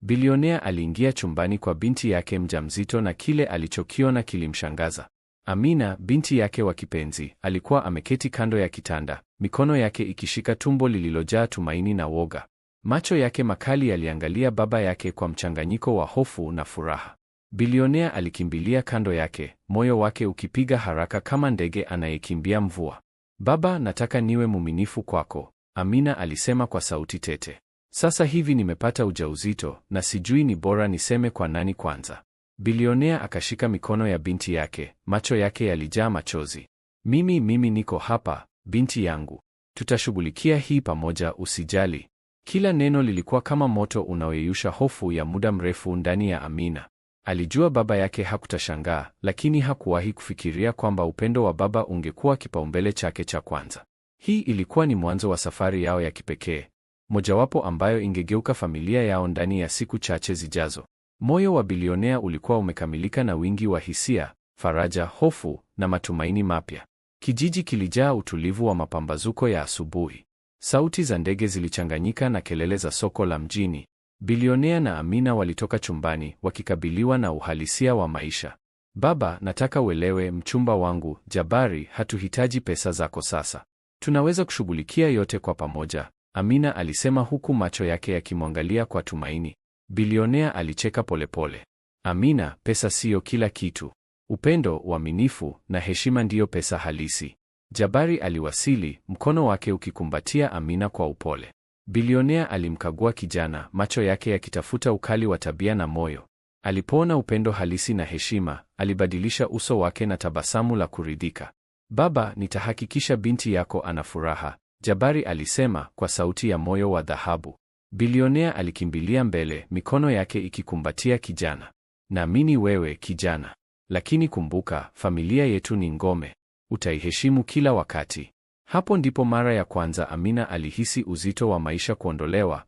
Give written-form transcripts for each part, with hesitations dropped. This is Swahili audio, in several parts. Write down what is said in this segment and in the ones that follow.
Bilionea aliingia chumbani kwa binti yake mjamzito na kile alichokiona kilimshangaza. Amina, binti yake wa kipenzi, alikuwa ameketi kando ya kitanda, mikono yake ikishika tumbo lililojaa tumaini na woga. Macho yake makali yaliangalia baba yake kwa mchanganyiko wa hofu na furaha. Bilionea alikimbilia kando yake, moyo wake ukipiga haraka kama ndege anayekimbia mvua. Baba, nataka niwe muminifu kwako, Amina alisema kwa sauti tete. Sasa hivi nimepata ujauzito na sijui ni bora niseme kwa nani kwanza. Bilionea akashika mikono ya binti yake, macho yake yalijaa machozi. Mimi niko hapa, binti yangu. Tutashughulikia hii pamoja, usijali. Kila neno lilikuwa kama moto unaoyeyusha hofu ya muda mrefu ndani ya Amina. Alijua baba yake hakutashangaa, lakini hakuwahi kufikiria kwamba upendo wa baba ungekuwa kipaumbele chake cha kwanza. Hii ilikuwa ni mwanzo wa safari yao ya kipekee, mojawapo ambayo ingegeuka familia yao ndani ya siku chache zijazo. Moyo wa bilionea ulikuwa umekamilika na wingi wa hisia, faraja, hofu na matumaini mapya. Kijiji kilijaa utulivu wa mapambazuko ya asubuhi. Sauti za ndege zilichanganyika na kelele za soko la mjini. Bilionea na Amina walitoka chumbani wakikabiliwa na uhalisia wa maisha. Baba, nataka uelewe, mchumba wangu Jabari, hatuhitaji pesa zako sasa. Tunaweza kushughulikia yote kwa pamoja, Amina alisema huku macho yake yakimwangalia kwa tumaini. Bilionea alicheka polepole. Amina, pesa siyo kila kitu. Upendo, uaminifu na heshima ndiyo pesa halisi. Jabari aliwasili, mkono wake ukikumbatia Amina kwa upole. Bilionea alimkagua kijana, macho yake yakitafuta ukali wa tabia na moyo. Alipoona upendo halisi na heshima, alibadilisha uso wake na tabasamu la kuridhika. Baba, nitahakikisha binti yako ana furaha, Jabari alisema kwa sauti ya moyo wa dhahabu. Bilionea alikimbilia mbele, mikono yake ikikumbatia kijana. Naamini wewe kijana, lakini kumbuka, familia yetu ni ngome, utaiheshimu kila wakati. Hapo ndipo mara ya kwanza Amina alihisi uzito wa maisha kuondolewa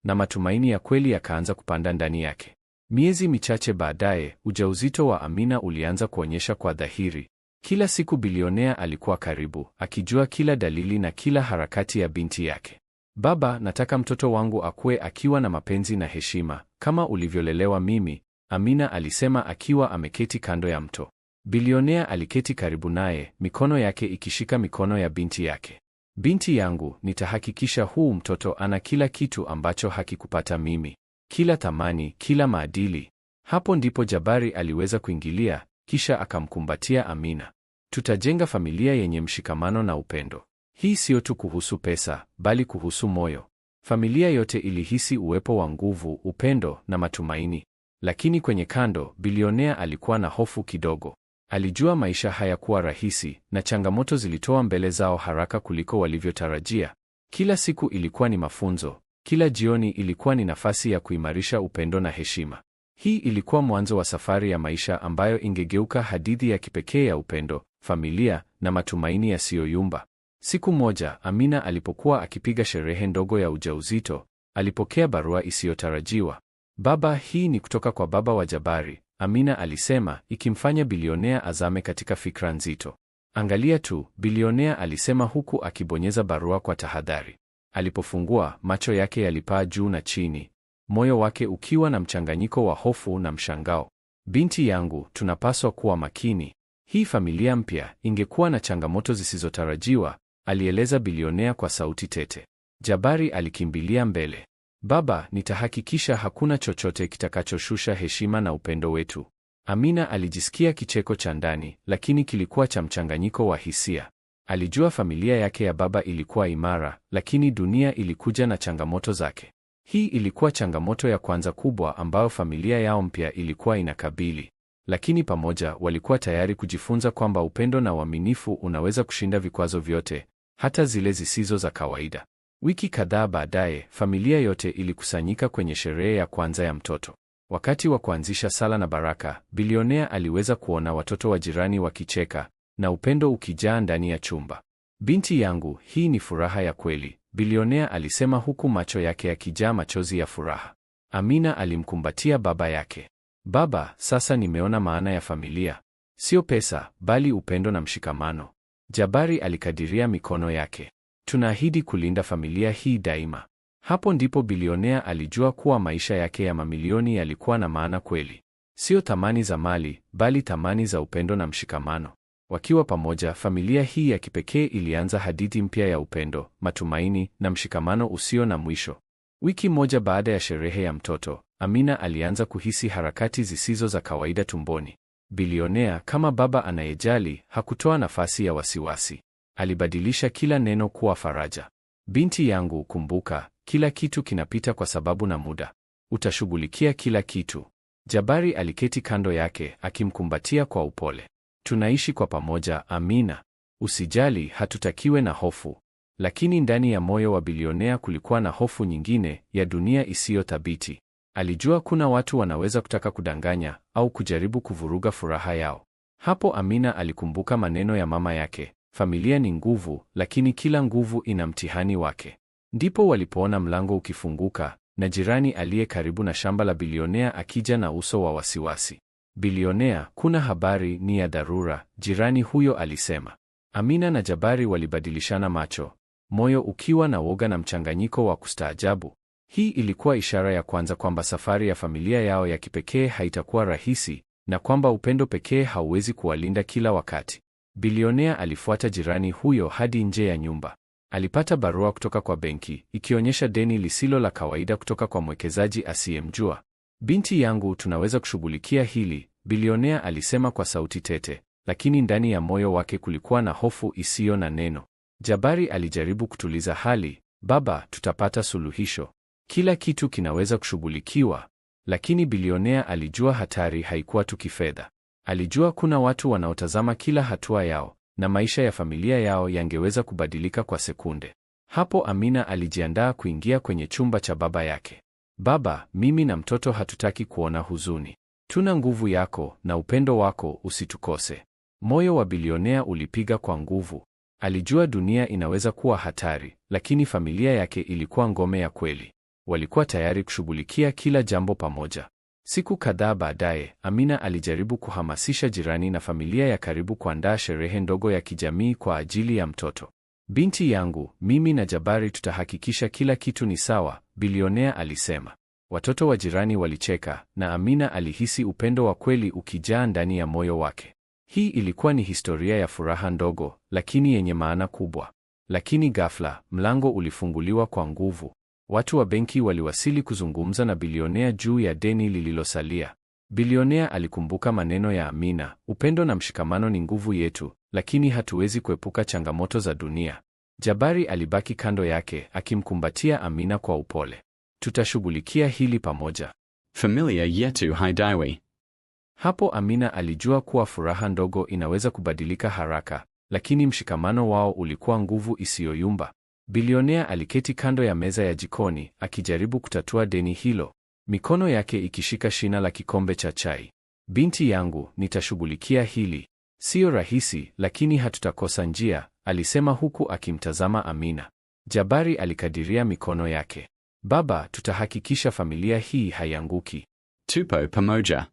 na matumaini ya kweli yakaanza kupanda ndani yake. Miezi michache baadaye, ujauzito wa Amina ulianza kuonyesha kwa dhahiri. Kila siku bilionea alikuwa karibu, akijua kila dalili na kila harakati ya binti yake. Baba, nataka mtoto wangu akue akiwa na mapenzi na heshima kama ulivyolelewa mimi, Amina alisema akiwa ameketi kando ya mto. Bilionea aliketi karibu naye, mikono yake ikishika mikono ya binti yake. Binti yangu, nitahakikisha huu mtoto ana kila kitu ambacho hakikupata mimi, kila thamani, kila maadili. Hapo ndipo Jabari aliweza kuingilia, kisha akamkumbatia Amina. Tutajenga familia yenye mshikamano na upendo. Hii siyo tu kuhusu pesa, bali kuhusu moyo. Familia yote ilihisi uwepo wa nguvu, upendo na matumaini. Lakini kwenye kando, bilionea alikuwa na hofu kidogo. Alijua maisha hayakuwa rahisi na changamoto zilitoa mbele zao haraka kuliko walivyotarajia. Kila siku ilikuwa ni mafunzo, kila jioni ilikuwa ni nafasi ya kuimarisha upendo na heshima. Hii ilikuwa mwanzo wa safari ya maisha ambayo ingegeuka hadithi ya kipekee ya upendo, familia na matumaini yasiyoyumba. Siku moja, Amina alipokuwa akipiga sherehe ndogo ya ujauzito, alipokea barua isiyotarajiwa. Baba, hii ni kutoka kwa baba wa Jabari, Amina alisema, ikimfanya bilionea azame katika fikra nzito. Angalia tu, bilionea alisema huku akibonyeza barua kwa tahadhari. Alipofungua, macho yake yalipaa juu na chini, moyo wake ukiwa na mchanganyiko wa hofu na mshangao. Binti yangu, tunapaswa kuwa makini. Hii familia mpya ingekuwa na changamoto zisizotarajiwa, alieleza bilionea kwa sauti tete. Jabari alikimbilia mbele. Baba, nitahakikisha hakuna chochote kitakachoshusha heshima na upendo wetu. Amina alijisikia kicheko cha ndani, lakini kilikuwa cha mchanganyiko wa hisia. Alijua familia yake ya baba ilikuwa imara, lakini dunia ilikuja na changamoto zake. Hii ilikuwa changamoto ya kwanza kubwa ambayo familia yao mpya ilikuwa inakabili. Lakini pamoja walikuwa tayari kujifunza kwamba upendo na uaminifu unaweza kushinda vikwazo vyote, hata zile zisizo za kawaida. Wiki kadhaa baadaye, familia yote ilikusanyika kwenye sherehe ya kwanza ya mtoto. Wakati wa kuanzisha sala na baraka, bilionea aliweza kuona watoto wa jirani wakicheka na upendo ukijaa ndani ya chumba. Binti yangu, hii ni furaha ya kweli, bilionea alisema huku macho yake yakijaa machozi ya furaha. Amina alimkumbatia baba yake. Baba, sasa nimeona maana ya familia. Sio pesa, bali upendo na mshikamano. Jabari alikadiria mikono yake. Tunaahidi kulinda familia hii daima. Hapo ndipo bilionea alijua kuwa maisha yake ya mamilioni yalikuwa na maana kweli. Sio thamani za mali, bali thamani za upendo na mshikamano. Wakiwa pamoja, familia hii ya kipekee ilianza hadithi mpya ya upendo, matumaini na mshikamano usio na mwisho. Wiki moja baada ya sherehe ya mtoto, Amina alianza kuhisi harakati zisizo za kawaida tumboni. Bilionea, kama baba anayejali, hakutoa nafasi ya wasiwasi. Alibadilisha kila neno kuwa faraja. Binti yangu, kumbuka, kila kitu kinapita kwa sababu na muda. Utashughulikia kila kitu. Jabari aliketi kando yake akimkumbatia kwa upole. Tunaishi kwa pamoja, Amina. Usijali, hatutakiwe na hofu. Lakini ndani ya moyo wa bilionea kulikuwa na hofu nyingine ya dunia isiyo thabiti. Alijua kuna watu wanaweza kutaka kudanganya au kujaribu kuvuruga furaha yao. Hapo Amina alikumbuka maneno ya mama yake, familia ni nguvu, lakini kila nguvu ina mtihani wake. Ndipo walipoona mlango ukifunguka na jirani aliye karibu na shamba la bilionea akija na uso wa wasiwasi. Bilionea, kuna habari ni ya dharura, jirani huyo alisema. Amina na Jabari walibadilishana macho, moyo ukiwa na woga na mchanganyiko wa kustaajabu. Hii ilikuwa ishara ya kwanza kwamba safari ya familia yao ya kipekee haitakuwa rahisi na kwamba upendo pekee hauwezi kuwalinda kila wakati. Bilionea alifuata jirani huyo hadi nje ya nyumba. Alipata barua kutoka kwa benki ikionyesha deni lisilo la kawaida kutoka kwa mwekezaji asiyemjua. Binti yangu, tunaweza kushughulikia hili, bilionea alisema kwa sauti tete, lakini ndani ya moyo wake kulikuwa na hofu isiyo na neno. Jabari alijaribu kutuliza hali, baba, tutapata suluhisho. Kila kitu kinaweza kushughulikiwa. Lakini bilionea alijua hatari haikuwa tu kifedha. Alijua kuna watu wanaotazama kila hatua yao na maisha ya familia yao yangeweza kubadilika kwa sekunde. Hapo Amina alijiandaa kuingia kwenye chumba cha baba yake. Baba, mimi na mtoto hatutaki kuona huzuni. Tuna nguvu yako na upendo wako, usitukose. Moyo wa bilionea ulipiga kwa nguvu. Alijua dunia inaweza kuwa hatari, lakini familia yake ilikuwa ngome ya kweli. Walikuwa tayari kushughulikia kila jambo pamoja. Siku kadhaa baadaye, Amina alijaribu kuhamasisha jirani na familia ya karibu kuandaa sherehe ndogo ya kijamii kwa ajili ya mtoto. Binti yangu, mimi na Jabari tutahakikisha kila kitu ni sawa, bilionea alisema. Watoto wa jirani walicheka na Amina alihisi upendo wa kweli ukijaa ndani ya moyo wake. Hii ilikuwa ni historia ya furaha ndogo, lakini yenye maana kubwa. Lakini ghafla, mlango ulifunguliwa kwa nguvu. Watu wa benki waliwasili kuzungumza na bilionea juu ya deni lililosalia. Bilionea alikumbuka maneno ya Amina, upendo na mshikamano ni nguvu yetu, lakini hatuwezi kuepuka changamoto za dunia. Jabari alibaki kando yake akimkumbatia Amina kwa upole. Tutashughulikia hili pamoja. Familia yetu haidaiwi. Hapo Amina alijua kuwa furaha ndogo inaweza kubadilika haraka, lakini mshikamano wao ulikuwa nguvu isiyoyumba. Bilionea aliketi kando ya meza ya jikoni akijaribu kutatua deni hilo, mikono yake ikishika shina la kikombe cha chai. Binti yangu, nitashughulikia hili. Siyo rahisi, lakini hatutakosa njia, alisema huku akimtazama Amina. Jabari alikadiria mikono yake. Baba, tutahakikisha familia hii haianguki. Tupo pamoja.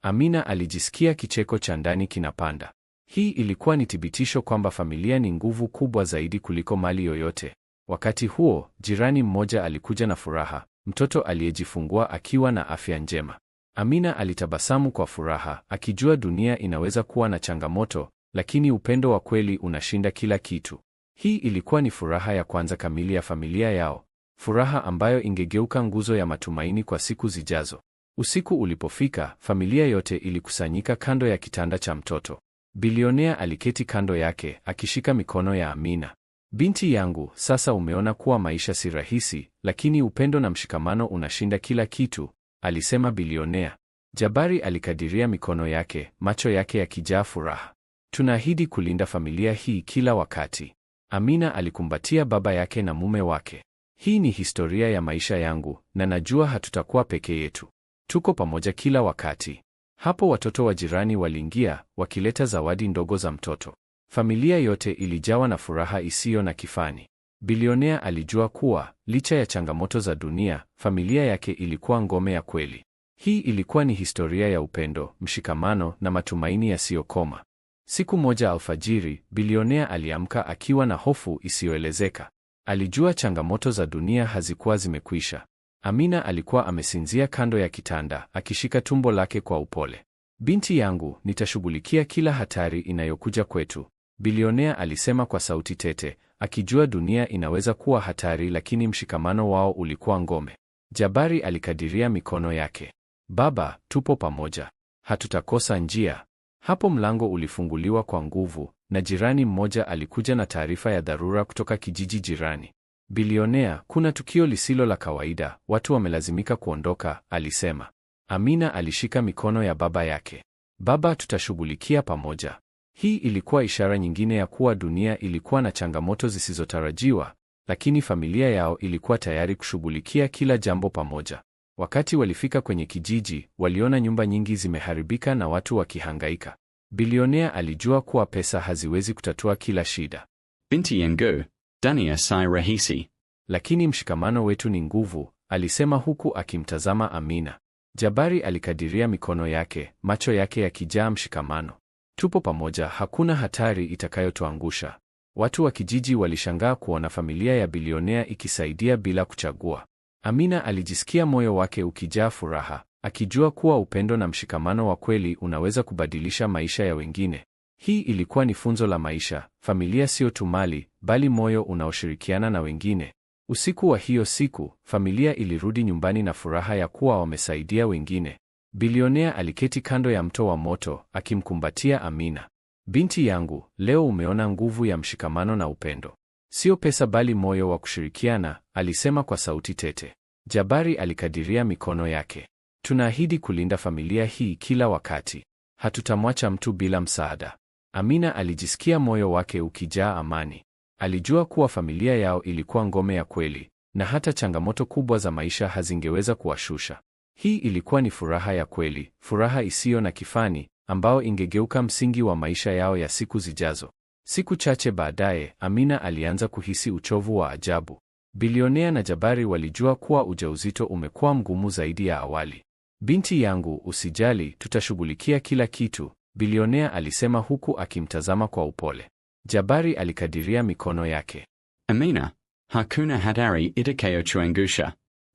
Amina alijisikia kicheko cha ndani kinapanda. Hii ilikuwa ni thibitisho kwamba familia ni nguvu kubwa zaidi kuliko mali yoyote. Wakati huo, jirani mmoja alikuja na furaha, mtoto aliyejifungua akiwa na afya njema. Amina alitabasamu kwa furaha, akijua dunia inaweza kuwa na changamoto, lakini upendo wa kweli unashinda kila kitu. Hii ilikuwa ni furaha ya kwanza kamili ya familia yao, furaha ambayo ingegeuka nguzo ya matumaini kwa siku zijazo. Usiku ulipofika, familia yote ilikusanyika kando ya kitanda cha mtoto. Bilionea aliketi kando yake akishika mikono ya Amina. Binti yangu, sasa umeona kuwa maisha si rahisi, lakini upendo na mshikamano unashinda kila kitu, alisema bilionea. Jabari alikadiria mikono yake, macho yake yakijaa furaha. Tunaahidi kulinda familia hii kila wakati. Amina alikumbatia baba yake na mume wake. Hii ni historia ya maisha yangu na najua hatutakuwa peke yetu. Tuko pamoja kila wakati. Hapo watoto wa jirani waliingia wakileta zawadi ndogo za mtoto. Familia yote ilijawa na furaha isiyo na kifani. Bilionea alijua kuwa licha ya changamoto za dunia, familia yake ilikuwa ngome ya kweli. Hii ilikuwa ni historia ya upendo, mshikamano na matumaini yasiyokoma. Siku moja alfajiri, bilionea aliamka akiwa na hofu isiyoelezeka. Alijua changamoto za dunia hazikuwa zimekwisha. Amina alikuwa amesinzia kando ya kitanda, akishika tumbo lake kwa upole. Binti yangu, nitashughulikia kila hatari inayokuja kwetu, bilionea alisema kwa sauti tete, akijua dunia inaweza kuwa hatari, lakini mshikamano wao ulikuwa ngome. Jabari alikadiria mikono yake. Baba, tupo pamoja, hatutakosa njia. Hapo mlango ulifunguliwa kwa nguvu na jirani mmoja alikuja na taarifa ya dharura kutoka kijiji jirani. Bilionea, kuna tukio lisilo la kawaida, watu wamelazimika kuondoka, alisema. Amina alishika mikono ya baba yake. Baba, tutashughulikia pamoja. Hii ilikuwa ishara nyingine ya kuwa dunia ilikuwa na changamoto zisizotarajiwa, lakini familia yao ilikuwa tayari kushughulikia kila jambo pamoja. Wakati walifika kwenye kijiji, waliona nyumba nyingi zimeharibika na watu wakihangaika. Bilionea alijua kuwa pesa haziwezi kutatua kila shida. Binti yangu, dunia si rahisi. Lakini mshikamano wetu ni nguvu, alisema huku akimtazama Amina. Jabari alikadiria mikono yake, macho yake yakijaa mshikamano. Tupo pamoja, hakuna hatari itakayotuangusha. Watu wa kijiji walishangaa kuona familia ya bilionea ikisaidia bila kuchagua. Amina alijisikia moyo wake ukijaa furaha, akijua kuwa upendo na mshikamano wa kweli unaweza kubadilisha maisha ya wengine. Hii ilikuwa ni funzo la maisha: familia sio tu mali, bali moyo unaoshirikiana na wengine. Usiku wa hiyo siku, familia ilirudi nyumbani na furaha ya kuwa wamesaidia wengine. Bilionea aliketi kando ya mto wa moto akimkumbatia Amina. Binti yangu, leo umeona nguvu ya mshikamano na upendo. Sio pesa bali moyo wa kushirikiana, alisema kwa sauti tete. Jabari alikadiria mikono yake. Tunaahidi kulinda familia hii kila wakati. Hatutamwacha mtu bila msaada. Amina alijisikia moyo wake ukijaa amani. Alijua kuwa familia yao ilikuwa ngome ya kweli, na hata changamoto kubwa za maisha hazingeweza kuwashusha. Hii ilikuwa ni furaha ya kweli, furaha isiyo na kifani, ambao ingegeuka msingi wa maisha yao ya siku zijazo. Siku chache baadaye, Amina alianza kuhisi uchovu wa ajabu. Bilionea na Jabari walijua kuwa ujauzito umekuwa mgumu zaidi ya awali. Binti yangu, usijali, tutashughulikia kila kitu, bilionea alisema huku akimtazama kwa upole. Jabari alikadiria mikono yake. Amina, hakuna hatari itakayotuangusha.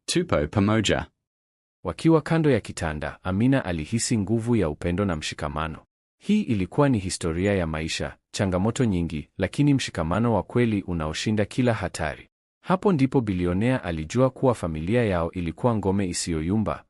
Tupo pamoja. Wakiwa kando ya kitanda, Amina alihisi nguvu ya upendo na mshikamano. Hii ilikuwa ni historia ya maisha, changamoto nyingi, lakini mshikamano wa kweli unaoshinda kila hatari. Hapo ndipo bilionea alijua kuwa familia yao ilikuwa ngome isiyoyumba,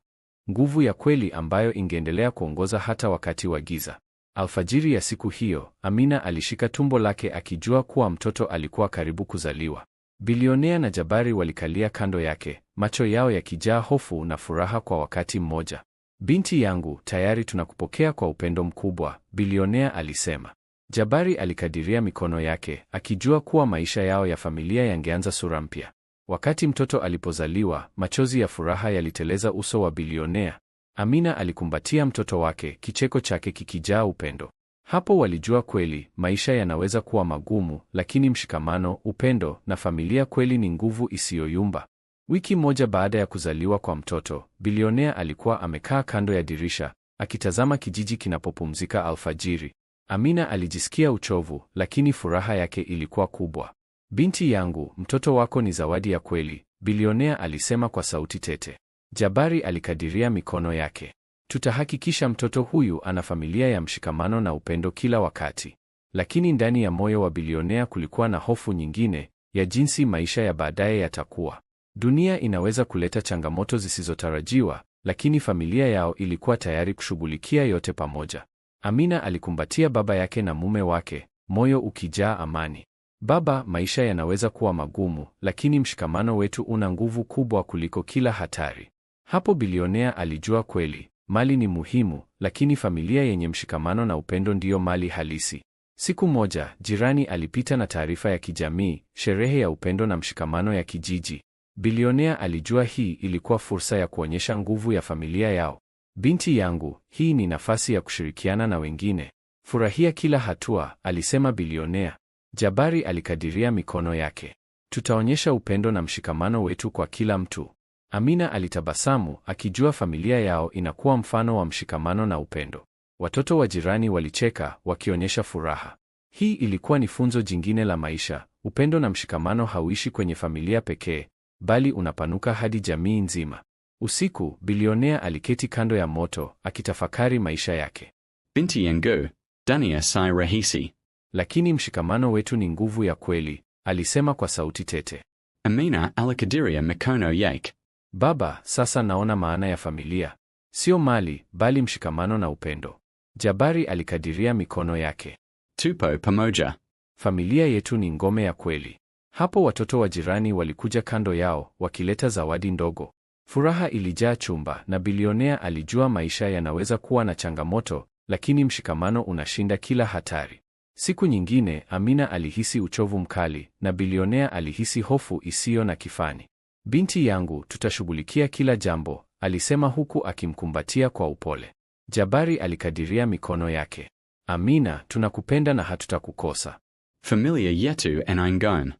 nguvu ya kweli ambayo ingeendelea kuongoza hata wakati wa giza. Alfajiri ya siku hiyo, Amina alishika tumbo lake akijua kuwa mtoto alikuwa karibu kuzaliwa. Bilionea na Jabari walikalia kando yake, macho yao yakijaa hofu na furaha kwa wakati mmoja. Binti yangu, tayari tunakupokea kwa upendo mkubwa, bilionea alisema. Jabari alikadiria mikono yake, akijua kuwa maisha yao ya familia yangeanza sura mpya. Wakati mtoto alipozaliwa, machozi ya furaha yaliteleza uso wa bilionea. Amina alikumbatia mtoto wake, kicheko chake kikijaa upendo. Hapo walijua kweli, maisha yanaweza kuwa magumu, lakini mshikamano, upendo na familia kweli ni nguvu isiyoyumba. Wiki moja baada ya kuzaliwa kwa mtoto, bilionea alikuwa amekaa kando ya dirisha, akitazama kijiji kinapopumzika alfajiri. Amina alijisikia uchovu, lakini furaha yake ilikuwa kubwa. Binti yangu, mtoto wako ni zawadi ya kweli, bilionea alisema kwa sauti tete. Jabari alikadiria mikono yake. Tutahakikisha mtoto huyu ana familia ya mshikamano na upendo kila wakati. Lakini ndani ya moyo wa bilionea kulikuwa na hofu nyingine ya jinsi maisha ya baadaye yatakuwa. Dunia inaweza kuleta changamoto zisizotarajiwa, lakini familia yao ilikuwa tayari kushughulikia yote pamoja. Amina alikumbatia baba yake na mume wake, moyo ukijaa amani. Baba, maisha yanaweza kuwa magumu, lakini mshikamano wetu una nguvu kubwa kuliko kila hatari. Hapo bilionea alijua kweli, mali ni muhimu, lakini familia yenye mshikamano na upendo ndiyo mali halisi. Siku moja, jirani alipita na taarifa ya kijamii, sherehe ya upendo na mshikamano ya kijiji. Bilionea alijua hii ilikuwa fursa ya kuonyesha nguvu ya familia yao. Binti yangu, hii ni nafasi ya kushirikiana na wengine. Furahia kila hatua, alisema bilionea. Jabari alikadiria mikono yake. Tutaonyesha upendo na mshikamano wetu kwa kila mtu. Amina alitabasamu akijua familia yao inakuwa mfano wa mshikamano na upendo. Watoto wa jirani walicheka wakionyesha furaha. Hii ilikuwa ni funzo jingine la maisha. upendo na mshikamano hauishi kwenye familia pekee, bali unapanuka hadi jamii nzima. Usiku, bilionea aliketi kando ya moto akitafakari maisha yake. Binti yangu, dunia si rahisi. Lakini mshikamano wetu ni nguvu ya kweli, alisema kwa sauti tete. Amina alikadiria mikono yake. Baba, sasa naona maana ya familia. Sio mali, bali mshikamano na upendo. Jabari alikadiria mikono yake. Tupo pamoja. Familia yetu ni ngome ya kweli. Hapo watoto wa jirani walikuja kando yao, wakileta zawadi ndogo. Furaha ilijaa chumba na bilionea alijua maisha yanaweza kuwa na changamoto, lakini mshikamano unashinda kila hatari. Siku nyingine, Amina alihisi uchovu mkali na bilionea alihisi hofu isiyo na kifani. Binti yangu, tutashughulikia kila jambo, alisema huku akimkumbatia kwa upole. Jabari alikadiria mikono yake. Amina, tunakupenda na hatutakukosa. Familia yetu ni ngome.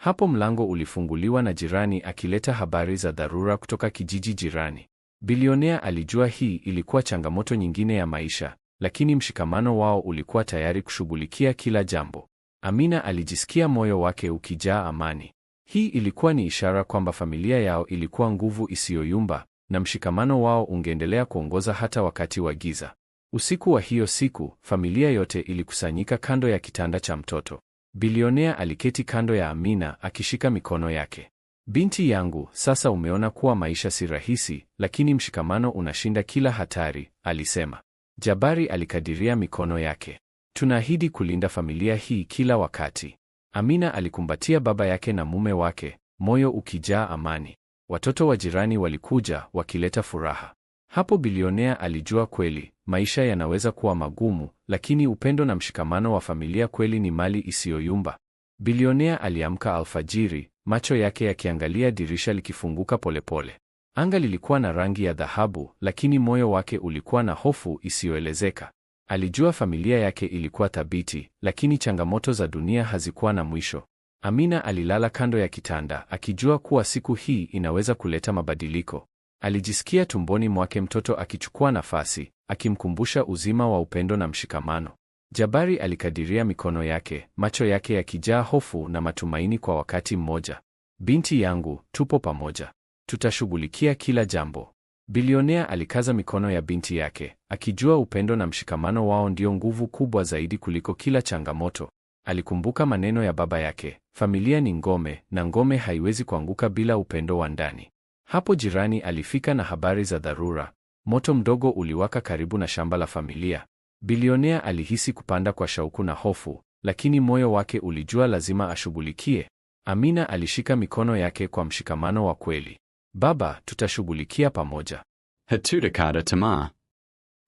Hapo mlango ulifunguliwa na jirani akileta habari za dharura kutoka kijiji jirani. Bilionea alijua hii ilikuwa changamoto nyingine ya maisha, lakini mshikamano wao ulikuwa tayari kushughulikia kila jambo. Amina alijisikia moyo wake ukijaa amani. Hii ilikuwa ni ishara kwamba familia yao ilikuwa nguvu isiyoyumba na mshikamano wao ungeendelea kuongoza hata wakati wa giza. Usiku wa hiyo siku, familia yote ilikusanyika kando ya kitanda cha mtoto. Bilionea aliketi kando ya Amina akishika mikono yake. Binti yangu, sasa umeona kuwa maisha si rahisi, lakini mshikamano unashinda kila hatari, alisema. Jabari alikadiria mikono yake. Tunaahidi kulinda familia hii kila wakati. Amina alikumbatia baba yake na mume wake, moyo ukijaa amani. Watoto wa jirani walikuja wakileta furaha. Hapo bilionea alijua kweli, maisha yanaweza kuwa magumu, lakini upendo na mshikamano wa familia kweli ni mali isiyoyumba. Bilionea aliamka alfajiri, macho yake yakiangalia dirisha likifunguka polepole. Anga lilikuwa na rangi ya dhahabu, lakini moyo wake ulikuwa na hofu isiyoelezeka. Alijua familia yake ilikuwa thabiti, lakini changamoto za dunia hazikuwa na mwisho. Amina alilala kando ya kitanda, akijua kuwa siku hii inaweza kuleta mabadiliko. Alijisikia tumboni mwake mtoto akichukua nafasi, akimkumbusha uzima wa upendo na mshikamano. Jabari alikadiria mikono yake, macho yake yakijaa hofu na matumaini kwa wakati mmoja. Binti yangu, tupo pamoja. Tutashughulikia kila jambo. Bilionea alikaza mikono ya binti yake, akijua upendo na mshikamano wao ndio nguvu kubwa zaidi kuliko kila changamoto. Alikumbuka maneno ya baba yake, familia ni ngome na ngome haiwezi kuanguka bila upendo wa ndani. Hapo jirani alifika na habari za dharura. Moto mdogo uliwaka karibu na shamba la familia. Bilionea alihisi kupanda kwa shauku na hofu, lakini moyo wake ulijua lazima ashughulikie. Amina alishika mikono yake kwa mshikamano wa kweli. Baba, tutashughulikia pamoja. Hatutakata tamaa.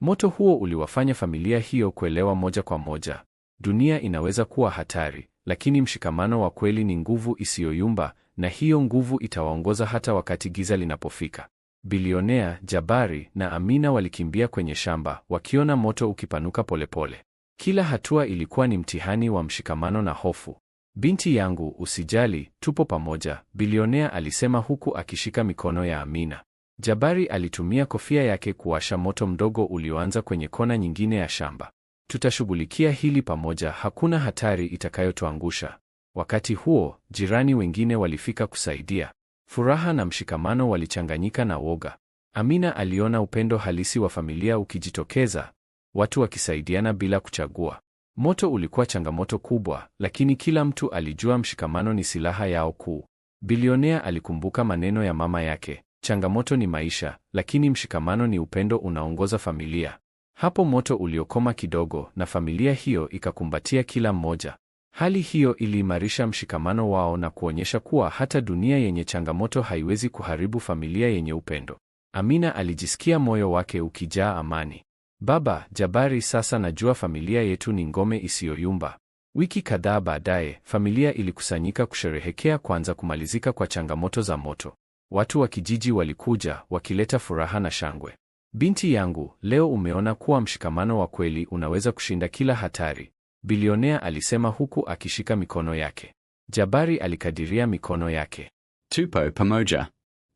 Moto huo uliwafanya familia hiyo kuelewa moja kwa moja. Dunia inaweza kuwa hatari, lakini mshikamano wa kweli ni nguvu isiyoyumba, na hiyo nguvu itawaongoza hata wakati giza linapofika. Bilionea, Jabari na Amina walikimbia kwenye shamba, wakiona moto ukipanuka polepole. Kila hatua ilikuwa ni mtihani wa mshikamano na hofu. Binti yangu, usijali, tupo pamoja, bilionea alisema huku akishika mikono ya Amina. Jabari alitumia kofia yake kuwasha moto mdogo ulioanza kwenye kona nyingine ya shamba. Tutashughulikia hili pamoja, hakuna hatari itakayotuangusha. Wakati huo, jirani wengine walifika kusaidia. Furaha na mshikamano walichanganyika na woga. Amina aliona upendo halisi wa familia ukijitokeza, watu wakisaidiana bila kuchagua. Moto ulikuwa changamoto kubwa, lakini kila mtu alijua mshikamano ni silaha yao kuu. Bilionea alikumbuka maneno ya mama yake, changamoto ni maisha, lakini mshikamano ni upendo unaongoza familia. Hapo moto uliokoma kidogo na familia hiyo ikakumbatia kila mmoja. Hali hiyo iliimarisha mshikamano wao na kuonyesha kuwa hata dunia yenye changamoto haiwezi kuharibu familia yenye upendo. Amina alijisikia moyo wake ukijaa amani. Baba Jabari, sasa najua familia yetu ni ngome isiyoyumba. Wiki kadhaa baadaye, familia ilikusanyika kusherehekea kwanza kumalizika kwa changamoto za moto. Watu wa kijiji walikuja wakileta furaha na shangwe. Binti yangu, leo umeona kuwa mshikamano wa kweli unaweza kushinda kila hatari, bilionea alisema huku akishika mikono yake. Jabari alikadiria mikono yake. Tupo pamoja.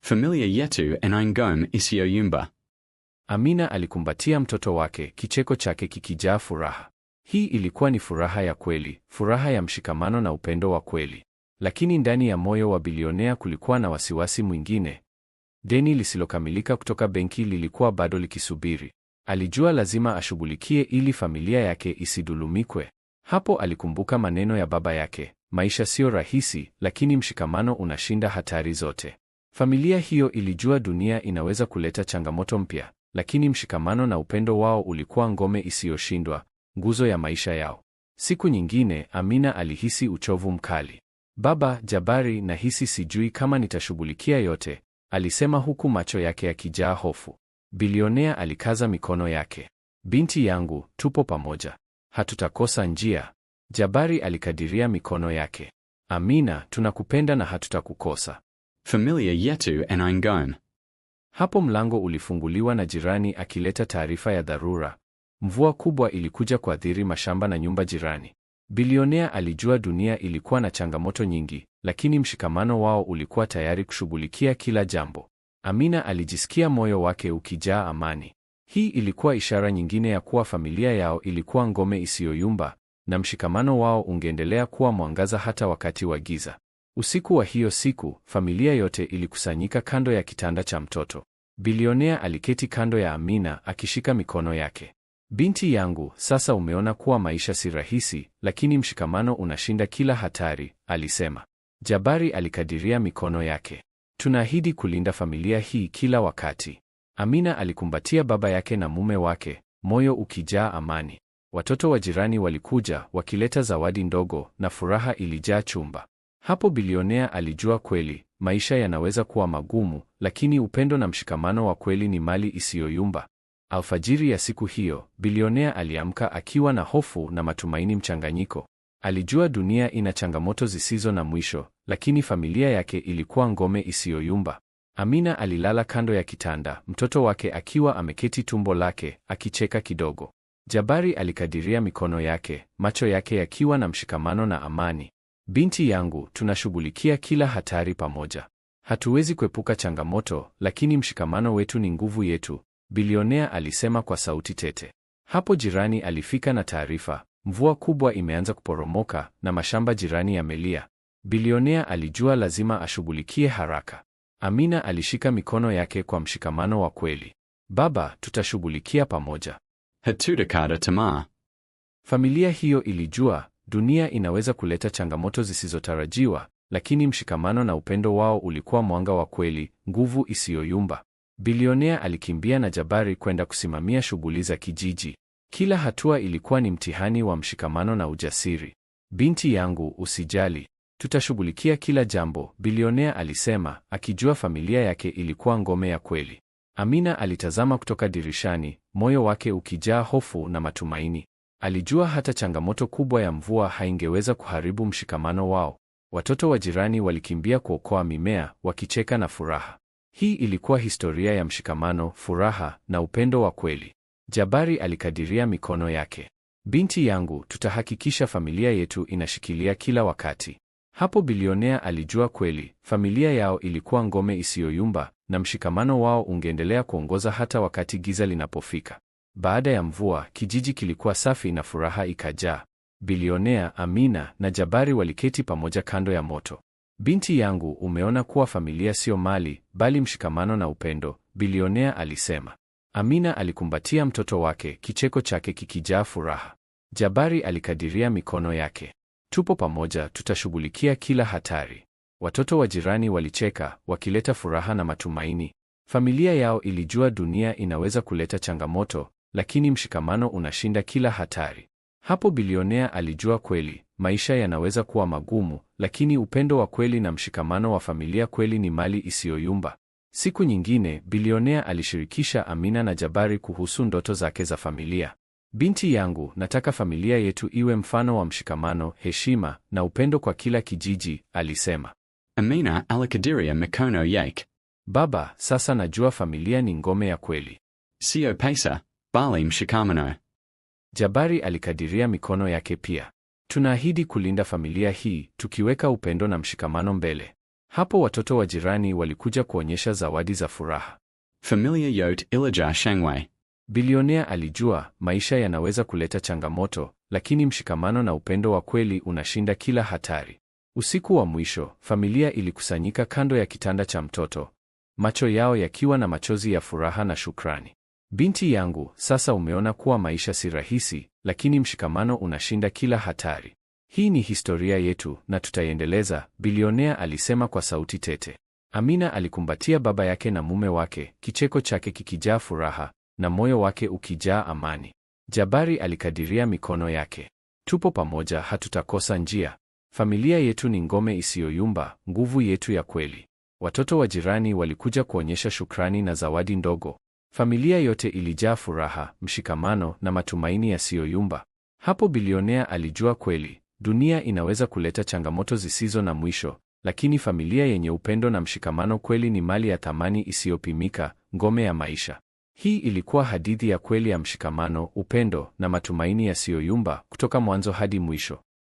Familia yetu ni ngome isiyoyumba. Amina alikumbatia mtoto wake, kicheko chake kikijaa furaha. Hii ilikuwa ni furaha ya kweli, furaha ya mshikamano na upendo wa kweli. Lakini ndani ya moyo wa bilionea kulikuwa na wasiwasi mwingine. Deni lisilokamilika kutoka benki lilikuwa bado likisubiri. Alijua lazima ashughulikie ili familia yake isidhulumikwe. Hapo alikumbuka maneno ya baba yake, maisha siyo rahisi, lakini mshikamano unashinda hatari zote. Familia hiyo ilijua dunia inaweza kuleta changamoto mpya, lakini mshikamano na upendo wao ulikuwa ngome isiyoshindwa, nguzo ya maisha yao. Siku nyingine, Amina alihisi uchovu mkali. Baba Jabari, nahisi sijui kama nitashughulikia yote, alisema huku macho yake yakijaa hofu. Bilionea alikaza mikono yake. Binti yangu, tupo pamoja. Hatutakosa njia. Jabari alikadiria mikono yake. Amina, tunakupenda na hatutakukosa. Familia yetu ni ngome. Hapo mlango ulifunguliwa na jirani akileta taarifa ya dharura. Mvua kubwa ilikuja kuathiri mashamba na nyumba jirani. Bilionea alijua dunia ilikuwa na changamoto nyingi, lakini mshikamano wao ulikuwa tayari kushughulikia kila jambo. Amina alijisikia moyo wake ukijaa amani. Hii ilikuwa ishara nyingine ya kuwa familia yao ilikuwa ngome isiyoyumba na mshikamano wao ungeendelea kuwa mwangaza hata wakati wa giza. Usiku wa hiyo siku, familia yote ilikusanyika kando ya kitanda cha mtoto. Bilionea aliketi kando ya Amina akishika mikono yake. Binti yangu, sasa umeona kuwa maisha si rahisi, lakini mshikamano unashinda kila hatari, alisema. Jabari alikadiria mikono yake. Tunaahidi kulinda familia hii kila wakati. Amina alikumbatia baba yake na mume wake, moyo ukijaa amani. Watoto wa jirani walikuja wakileta zawadi ndogo na furaha ilijaa chumba. Hapo bilionea alijua kweli, maisha yanaweza kuwa magumu, lakini upendo na mshikamano wa kweli ni mali isiyoyumba. Alfajiri ya siku hiyo, bilionea aliamka akiwa na hofu na matumaini mchanganyiko. Alijua dunia ina changamoto zisizo na mwisho, lakini familia yake ilikuwa ngome isiyoyumba. Amina alilala kando ya kitanda, mtoto wake akiwa ameketi tumbo lake, akicheka kidogo. Jabari alikadiria mikono yake, macho yake yakiwa na mshikamano na amani. Binti yangu, tunashughulikia kila hatari pamoja. Hatuwezi kuepuka changamoto, lakini mshikamano wetu ni nguvu yetu, bilionea alisema kwa sauti tete. Hapo jirani alifika na taarifa, mvua kubwa imeanza kuporomoka na mashamba jirani yamelia. Bilionea alijua lazima ashughulikie haraka. Amina alishika mikono yake kwa mshikamano wa kweli. Baba, tutashughulikia pamoja. Hatutakata tamaa. Familia hiyo ilijua dunia inaweza kuleta changamoto zisizotarajiwa, lakini mshikamano na upendo wao ulikuwa mwanga wa kweli, nguvu isiyoyumba. Bilionea alikimbia na Jabari kwenda kusimamia shughuli za kijiji. Kila hatua ilikuwa ni mtihani wa mshikamano na ujasiri. Binti yangu, usijali, tutashughulikia kila jambo, bilionea alisema, akijua familia yake ilikuwa ngome ya kweli. Amina alitazama kutoka dirishani, moyo wake ukijaa hofu na matumaini. Alijua hata changamoto kubwa ya mvua haingeweza kuharibu mshikamano wao. Watoto wa jirani walikimbia kuokoa mimea, wakicheka na furaha. Hii ilikuwa historia ya mshikamano, furaha na upendo wa kweli. Jabari alikadiria mikono yake. Binti yangu, tutahakikisha familia yetu inashikilia kila wakati. Hapo bilionea alijua kweli, familia yao ilikuwa ngome isiyoyumba na mshikamano wao ungeendelea kuongoza hata wakati giza linapofika. Baada ya mvua, kijiji kilikuwa safi na furaha ikajaa. Bilionea, Amina na Jabari waliketi pamoja kando ya moto. Binti yangu, umeona kuwa familia sio mali, bali mshikamano na upendo, bilionea alisema. Amina alikumbatia mtoto wake, kicheko chake kikijaa furaha. Jabari alikadiria mikono yake. Tupo pamoja, tutashughulikia kila hatari. Watoto wa jirani walicheka, wakileta furaha na matumaini. Familia yao ilijua dunia inaweza kuleta changamoto, lakini mshikamano unashinda kila hatari. Hapo bilionea alijua kweli, maisha yanaweza kuwa magumu, lakini upendo wa kweli na mshikamano wa familia kweli ni mali isiyoyumba. Siku nyingine, bilionea alishirikisha Amina na Jabari kuhusu ndoto zake za familia. Binti yangu, nataka familia yetu iwe mfano wa mshikamano, heshima na upendo kwa kila kijiji, alisema. Amina alikadiria mikono yake. Baba, sasa najua familia ni ngome ya kweli. Sio pesa, bali mshikamano. Jabari alikadiria mikono yake pia. Tunaahidi kulinda familia hii, tukiweka upendo na mshikamano mbele. Hapo watoto wa jirani walikuja kuonyesha zawadi za furaha. Familia yote ilijaa shangwe. Bilionea alijua maisha yanaweza kuleta changamoto, lakini mshikamano na upendo wa kweli unashinda kila hatari. Usiku wa mwisho, familia ilikusanyika kando ya kitanda cha mtoto, macho yao yakiwa na machozi ya furaha na shukrani. Binti yangu, sasa umeona kuwa maisha si rahisi, lakini mshikamano unashinda kila hatari. Hii ni historia yetu na tutaiendeleza, bilionea alisema kwa sauti tete. Amina alikumbatia baba yake na mume wake, kicheko chake kikijaa furaha na moyo wake ukijaa amani. Jabari alikadiria mikono yake. Tupo pamoja, hatutakosa njia. Familia yetu ni ngome isiyoyumba, nguvu yetu ya kweli. Watoto wa jirani walikuja kuonyesha shukrani na zawadi ndogo. Familia yote ilijaa furaha, mshikamano na matumaini yasiyoyumba. Hapo bilionea alijua kweli, dunia inaweza kuleta changamoto zisizo na mwisho, lakini familia yenye upendo na mshikamano kweli ni mali ya thamani isiyopimika, ngome ya maisha. Hii ilikuwa hadithi ya kweli ya mshikamano, upendo na matumaini yasiyoyumba kutoka mwanzo hadi mwisho.